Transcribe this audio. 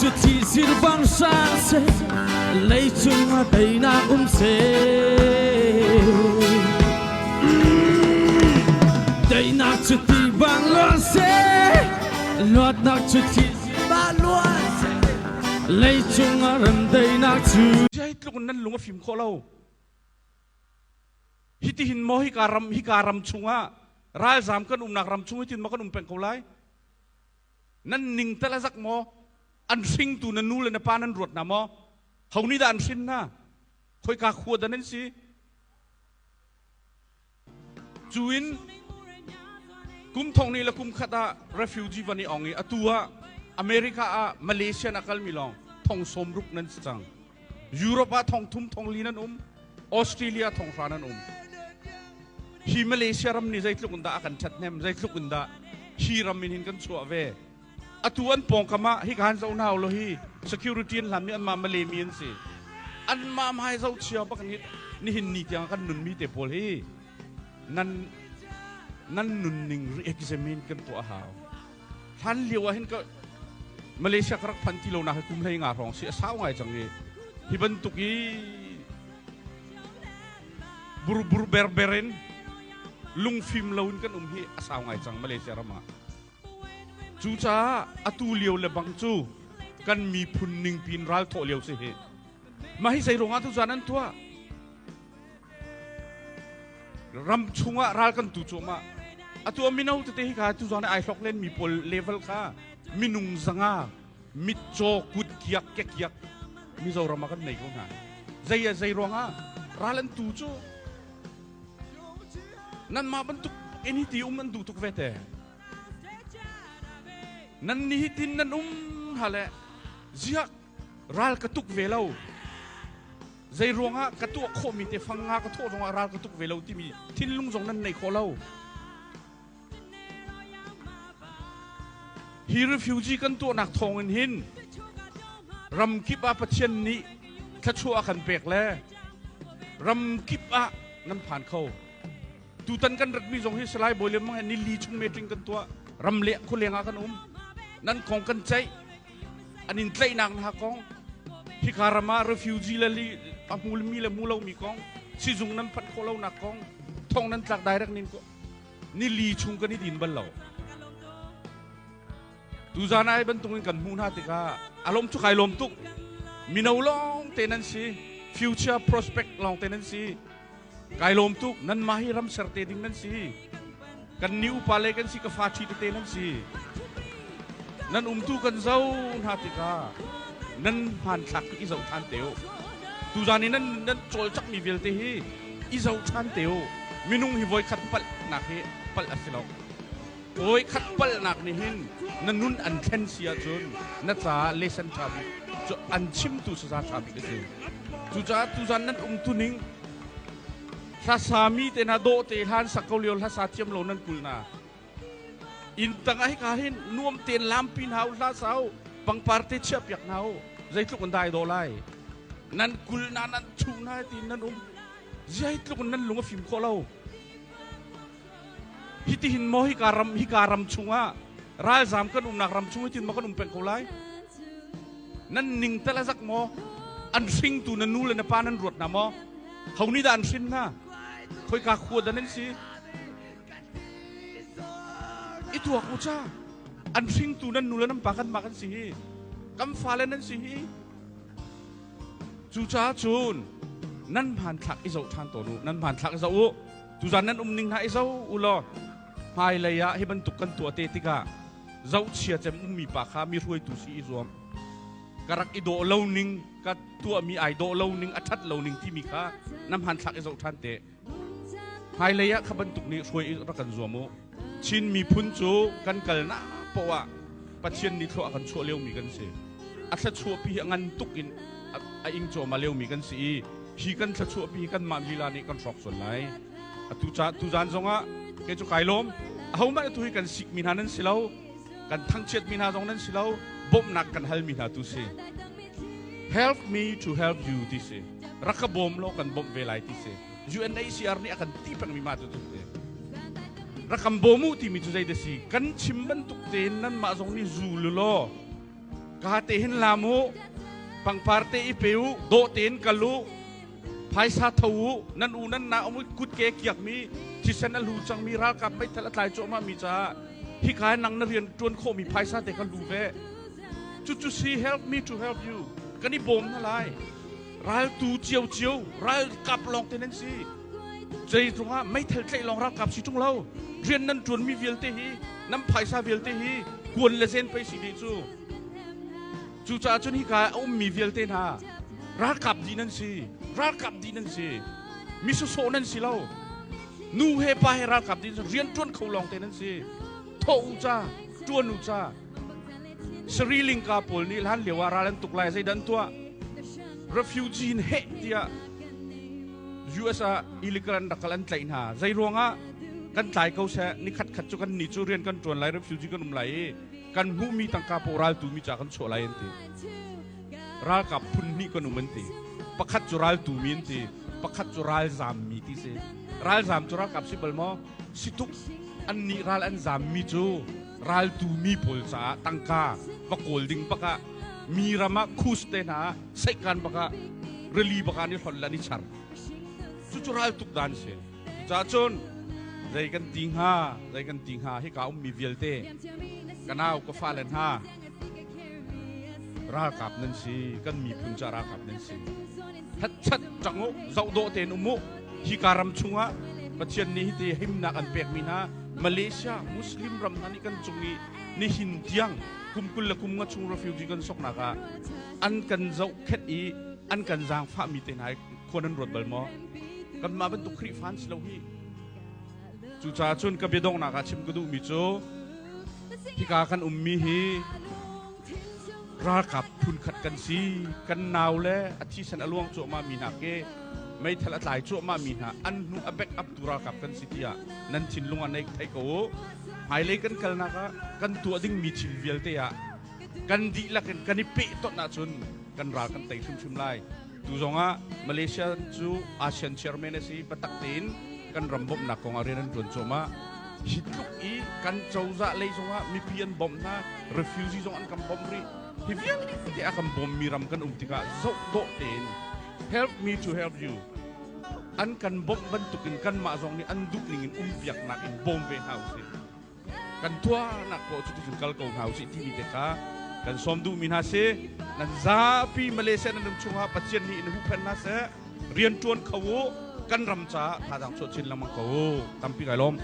cu thi sir bang sang seh, leicung ah teinak um seh. Teinak cu ti bang luang seh, luatnak cu thi bang luang seh, leicung ah remdaihnak cu. Zeitluk in nan lung a fim khawh lo. Hitihin maw hika ram hika ram chungah ralzam kan umnak ram chung hitin maw kan um peng ko lai? Nan ning tal a zak maw? An hringtu na nu le na pa nan ruat hna maw? Ho nih dah an hrin hna? Khoika khua dah nan si? Cu in kum thong ni le kum khat ah refugee van i ong i atu ah America ah Malaysia na kalmi lawng thong sawm ruk nan si cang. Europe ah thong thum thong li nan um. Australia thong hra nan um. Hi Malaysia ram nih zeitluk in dah a kan ṭhathnem, zeitluk in dah hi ram in hin kan chuah ve. Atu an pawngkam ah hi kan zoh hna lo hi security an hlanmi anmah Malay mi an si. Anmah hmai zohchia bak ni nihin ni tiang kan nunmi te pawl hi nan nan nunning re-examine kan tuah a hau. Hlan lio ah hin ka Malaysia ka rak phan ti lo nak hi kum hlei nga hrawng si a sau ngai cang i hi bantuk i burbur berber in lungfim lo in kan um hi a sau ngai cang Malaysia ram ah. Cucaah atu lio le bang cu kan miphun ningpi in ral thawh lio si hi. Mah hi zei ruangah tu zan an tuah? Ram chungah ral kan tu cuahmah. Atu a mino tete hi kha tu zan ai hlok len mi pawl level kha minung zanga mitcaw kut kiak ke kiak Mizoram ah kan nei ko hna. Zei a zei ruangah ral an tu cu nanmah bantuk in hi ti um an duh tuk ve te. Nan ni hi tin nan um ha le ziak ral ka tuk ve lo. Zei ruangah ka tuah khawhmi te fang nga ka thawh zongah ral ka tuk ve lo timi thinlung zong nan nei khawh lo. Hi refugee kan tuahnak thawngin hin ramkip ah Pathian nih thluachuah a kan pek le ramkip ah nan phan kho. Tutan kan ratmi zong hi Salai Bawi Lian Mang he nili chung meeting kan tuah. Ram le khualeng ah kan um. Nan kong kan ceih. An in tlaihnak hna kong. Hika ram ah refugee le li a hmulmi le hmu lomi kong. Sizung nan phanh khawh lonak kong. Thong nan tlak direct nin ko. Nili chung kan i din bal lo. Tuzan ai bantukin kan hmuh hna tikah alom cu kai lawm tuk. Mino lawng te nan si. Future prospect lawng te nan si. Kai lawm tuk. Nanmah hi ram ser te ding nan si. Kan ni upa le kan si ka fa ṭhi tete nan si. Nan umtu kan zo hna tikah nan hmanthlak i zoh ṭhan te u. Tuzan i nan nan cawlcangmi vialte hi i zoh ṭhan te u. Minung hi voikhat palhnak hi palh a si lo. Voikhat palhnak nih hin na nun an thlen si ahcun na caah lesson ṭha bik cu an chimtu saza ṭha bik a si. Cucaah tuzan nan umtu ning hlasami te hna dawh te hlan sak ko lio hlasa thiam lo nan kul na. Inn tang ah hika hin nuam tein lampi hna u hla sa u pangpar te chiah piak hna u zeitluk in dai dawh lai. Nan kul na nan chu na tiin nan um. Zeitluk in nan lung a fim khawh lo. Hitihin maw hika ram hika ram chungah ralzam kan umnak ram chung hitin maw kan um peng ko lai? Nan ning tal a zak maw? An hringtu na nu le na pa nan ruat hna maw? Ho nih dah an hrin hna? Khoika khua dah nan si? I tuak u ca. An hringtu nan nu le nan pa kan mah kan si hi. Kan fale nan si hi. Cucaah cun nan hmanthlak i zoh ṭhan tawn u. Nan hmanthlak i zoh u. Tuzan nan um ning hna i zo u law hmailei ah hi bantuk kan tuah te tikah zohchia cem ummi pa kha mi hruaitu si i zuam. Ka rak i dawh lo ning, ka tuahmi ai dawh lo ning, a ṭhat lo ning timi kha na hmanthlak i zoh ṭhan te. Hmailei ah kha bantuk nih hruai i rak kan zuam u. Chin miphun cu kan kalnak poah ah Pathian nih thlua a kan chuah liomi kan si. A thluachuahpi hi a ngan tuk in a ing cuahmah liomi kan si i hi kan thluachuahpi hi kanmah lila nih kan hrawk sual lai. Atu ca tuzan zongah kei cu kai lawm. Ahohmanh atu hi kan sikmi hna nan si lo. Kan thangchiatmi hna zong nan si lo. Bawmhnak kan halmi hna tu si. Help me to help you ti si. Rak ka bawm law kan bawmh ve lai ti si. UNHCR nih a kan ti pengmi mah cu cu si. Rak kan bawm u timi cu zei da si? Kan chim bantuk tein nanmah zong nih zul u law. Ka te hin lam u, pangpar te i pe u, dawh tein kal u, phaisa tho u, nan u nan na um kut ke kiak mi, thisen a hlu cang mi ralkap meithal a tlai cuahmah mi caah hika nang na rian ṭuan khawh mi phaisa te kha lu ve. Cucu si help me to help you. Kan i bawm hna lai. Raltu ciocio, ralkap lawng te nan si. Zeitlung ah meithal tlaih lawng ralkap si ṭung lo. Rian nan ṭuan mi vialte hi, nan phaisa vialte hi kuan le zen pei si dih cu. Cucaah cun hika a ummi vialte hna ralkap dih nan si. Ralkap dih nan si. Mi sawsawh nan si lo. Nu he pa he ralkap dih rian ṭuan kho lawng te nan si. Thawh u ca, ṭuan u ca. Sri Lanka pawl nih hlan lio ah ral an tuk lai zeidah an tuah? Refugee in heh tiah US ah illegal an rak kal an tlaih hna. Zei ruangah kan tlai ko seh ni khat khat cu kan ni cu rian kan ṭuan lai refugee kan um lai i kan hmuhmi tangka paoh raltu mi ca kan chuah lai an ti. Ralkap phun hnih kan um an ti. Pakhat cu raltu mi an ti. Pakhat cu ralzam mi ti si. Ralzam cu ralkap si bal maw? Si tuk. An nih ral an zam mi cu raltu mi pawl caah tangka va kawl ding bak ah mi ram ah khus te hna ah seihkan bak ah rili bak ah an i hlon le an i char. Cucu raltuk dan si. Cucaah cun zei kan ti hnga, zei kan ti hnga hika ummi vialte ka nau ka fale hna ralkap nan si, kan miphun ca ralkap nan si. Hetchat cang u, zohdawh tein um u. Hika ram chungah Pathian nih hiti himnak an pekmi hna Malaysia Muslim ram hna nih kan cung i nihin tiang kum 25 chung refugee kan soknak ah an kan zohkhenh i an kan zaangfahmi te hna khua nan ruat bal maw? Kanmah bantuk Khrihfa an si lo hi. Cucaah cun ka biadonghnak ah chim ka duhmi cu hika kan ummi hi ralkap phunkhat kan si. Kan nau le a thisen a luang cuahmah mi hna ke meithal a tlai cuahmah mi hna an hnu a back up tu ralkap kan si tiah nan thinlung ah nei thei ko u. Hmailei kan kalnak ah kan tuah dingmi thil vialte ah kan dihlak in kan i pehtonh ahcun kan ral kan tei hrimhrim lai. Tu zongah Malaysia cu ASEAN chairman a si biatak tein kan ram bawmhnak kong ah rian an ṭuan cuahmah. Hi tluk i kan cozah lei zongah mipi an bawmh hna, refugee zong an kan bawmh rih. Hi vialte a kan bawmmi ram kan um tikah zoh dawh tein help me to help you an kan bawmh bantukin kanmah zong nih an duh ning in umpiaknak in bawm ve hna usih. Kan tuahnak poah cu ticun kal ko hna usih timi te kha kan sawm duhmi hna si. Nan zapi Malaysia nan um chungah Pathian nih in huhphenh hna seh. Rian ṭuan kho u. Kan ram caah thazaang chuah chin lengmang ko u. Tampi kai lawm.